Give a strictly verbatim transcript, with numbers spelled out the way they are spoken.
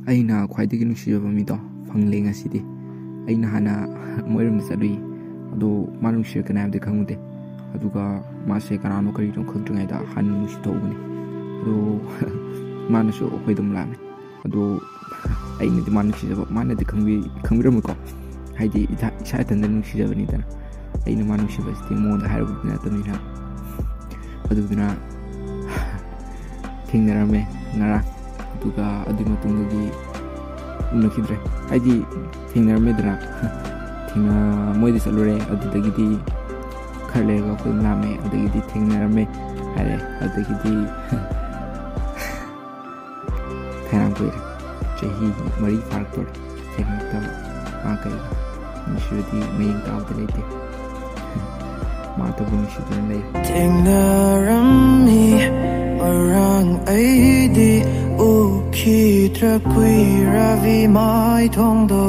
ꯑꯩꯅ ꯈ꯭ꯋꯥꯏꯗꯒꯤ ꯅꯨꯡꯁꯤꯖꯕ ꯃꯤꯗꯣ ꯐꯪꯂꯦ ꯉꯁꯤꯗꯤ꯫ ꯑꯩꯅ ꯍꯥꯟꯅ ꯃꯣꯏꯔꯣꯝꯗ ꯆꯠꯂꯨꯏ꯫ ꯑꯗꯣ ꯃꯥ ꯅꯨꯡꯁꯤꯔꯛꯀꯅꯤ ꯍꯥꯏꯕꯗꯤ ꯈꯪꯉꯨꯗꯦ꯫ ꯑꯗꯨꯒ ꯃꯥꯁꯦ ꯀꯅꯥꯅꯣ ꯀꯔꯤꯅꯣ ꯈꯪꯗ꯭ꯔꯤꯉꯩꯗ ꯍꯥꯟꯅ ꯅꯨꯡꯁꯤꯊꯣꯛꯎꯕꯅꯤ꯫ ꯑꯗꯣ ꯃꯥꯅꯁꯨ ꯑꯩꯈꯣꯏꯗ ꯑꯃꯨꯛ ꯂꯥꯛꯑꯝꯃꯦ꯫ ꯑꯗꯣ ꯑꯩꯅꯗꯤ ꯃꯥ ꯅꯨꯡꯁꯤꯖꯕ, ꯃꯥꯅꯗꯤ ꯈꯪꯕꯤ-, ꯈꯪꯕꯤꯔꯝꯃꯣꯏꯀꯣ꯫ ꯍꯥꯏꯗꯤ ꯏꯊꯥ-, ꯏꯁꯥ ꯏꯊꯟꯇ ꯅꯨꯡꯁꯤꯖꯕꯅꯤꯗꯅ꯫ ꯑꯩꯅ ꯃꯥ ꯅꯨꯡꯁꯤꯕꯁꯤꯗꯤ ꯃꯉꯣꯟꯗ ꯍꯥꯏꯔꯨꯕꯗꯤ ꯅꯠꯇꯕꯅꯤꯅ꯫ ꯑꯗꯨꯗꯨꯅ ꯊꯦꯡꯅꯔꯝꯃꯦ ꯉꯔꯥꯡ꯫ ꯑꯗꯨꯒ ꯑꯗꯨꯒꯤ ꯃꯇꯨꯡꯗꯒꯤ ꯎꯅꯈꯤꯗ꯭ꯔꯦ꯫ ꯍꯥꯏꯗꯤ ꯊꯦꯡꯅꯔꯝꯃꯦꯗꯅ꯫ ꯊꯦꯡꯅ-, ꯃꯣꯏꯗ ꯆꯠꯂꯨꯔꯦ꯫ ꯑꯗꯨꯗꯒꯤꯗꯤ ꯈꯔ ꯂꯩꯔꯒ ꯑꯩꯈꯣꯏ ꯂꯥꯛꯑꯝꯃꯦ꯫ ꯑꯗꯒꯤꯗꯤ ꯊꯦꯡꯅꯔꯝꯃꯦ ꯍꯥꯏꯔꯦ꯫ ꯑꯗꯒꯤꯗꯤ ꯐꯅꯌꯥꯝ ꯀꯨꯏꯔꯦ, ꯆꯍꯤ ꯃꯔꯤ ꯐꯥꯔꯛꯇꯣꯔꯦ ꯊꯦꯡꯅꯔꯛꯇꯕ꯫ ꯃꯥ ꯀꯩꯒ ꯅꯨꯡꯁꯤꯕꯗꯤ ꯃꯌꯦꯡ ꯇꯥꯕꯗ ꯂꯩꯇꯦ꯫ ꯃꯥꯇꯕꯨ ꯅꯨꯡꯁꯤꯗꯨꯅ ꯂꯩ꯫ ꯊꯦꯡꯅꯔꯝꯃꯤ ꯃꯔꯥꯡ ꯑꯩꯗꯤ ꯎꯈꯤꯗ꯭ꯔ ꯀꯨꯏꯔꯕꯤ ꯃꯥꯏꯊꯣꯡꯗꯣ꯫